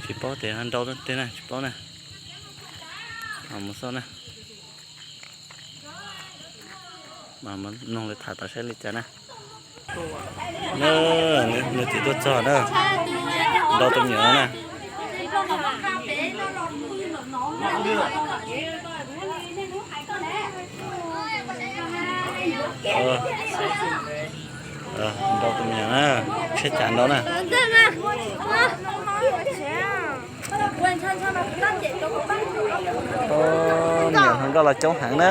Tsis paub tias nrau twg na, tsis paub na. Mus xauj na. Mloog lawv tham tau saib li cas na. Nws txiv tuaj txog na, nrau tus me nyuam no na. Nrau tus me nyuam na, tsheb cav nrau na. Me nyuam hluas nkauj los coob heev na.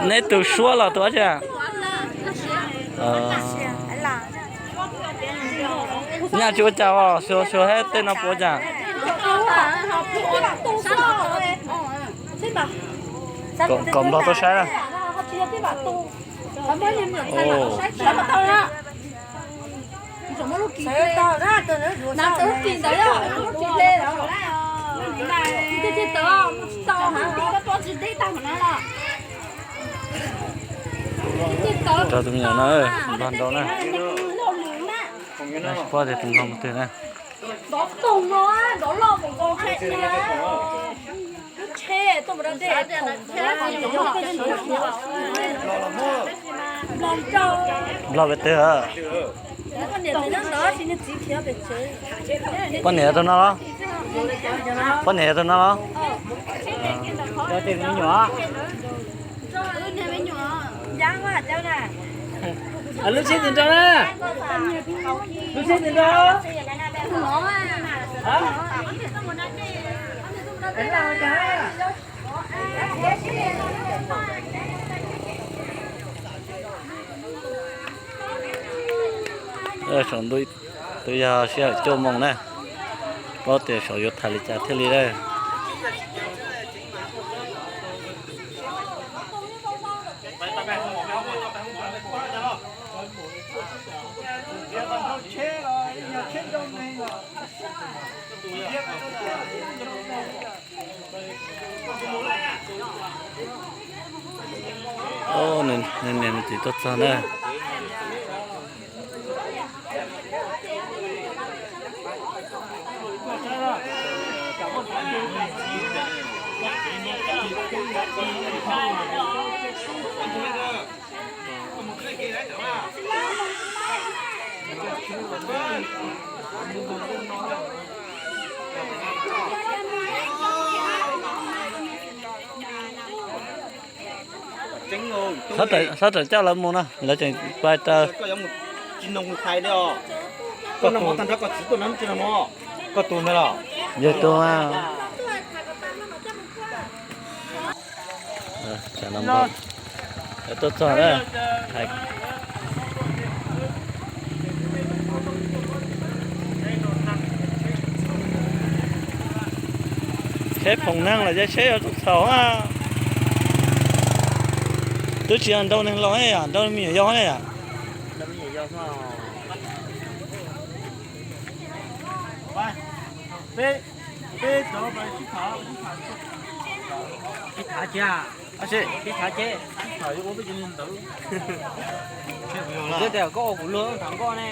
Neb tus suab los tus dab tsi? Nyaj tsis ua cas os, xyuas xyuas thiab tej no puas ua cas? Kom nplog tuaj saib na. Nrau tus me nyuam no, nplog nrau na. Tsis paub tias tus nplog mus twg na. Nplog pem twg? Poj niam tus no los? Poj niam tus no los? Lub tsheb ntawm nrau na. Lub tsheb ntawm nrau. Saum ntuj twb yog sij hawm cuaj moos na, paub tias saum yuav tham li cas thiaj li na. Nws niam nws txiv tuaj txog na. Txhob rawm coj lawv mus no, lawv tseem pais raws. Koj tus ntawd los? Yog tus. Tuaj txog na. Tsheb phoom neeg los yog tsheb yuav txaus txhaum a. Twb tsis yog nrau neeg laus ne yom, nrau me nyuam yaus ne yom. Koj ua kuv luag tham nkoj ne.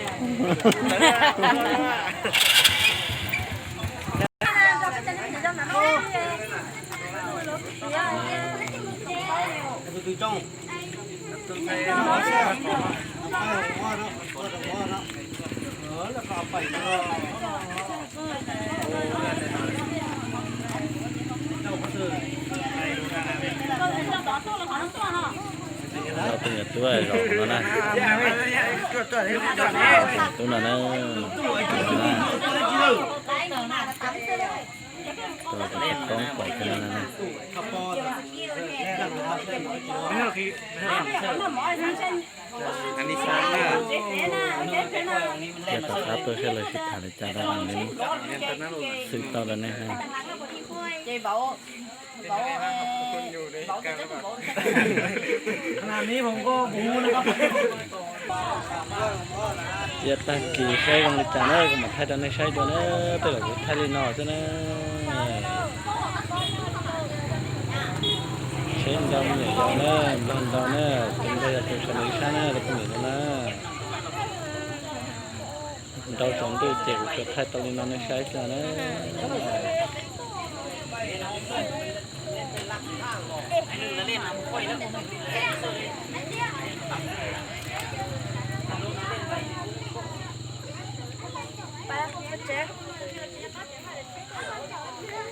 Tus nyuam tub zaum no na. Tub no na. Tus koob pom kiag no na. Cia tom qab tuaj saib lawv sib tham li cas rau nws xwb tau rau nej. Cia tag kis saib zoo li cas na kuv mam thaij rau nej saib dua na. Tej zaum kuv thaij li no xwb na. Peb nrau me nyuam yaus na, nrau nrau na, tus nrau yog tus sawv nws ib sab na, tus poj niam no na. Nrau tsaus ntuj ces kuv tsuas thaij tau li no nej saib xwb na.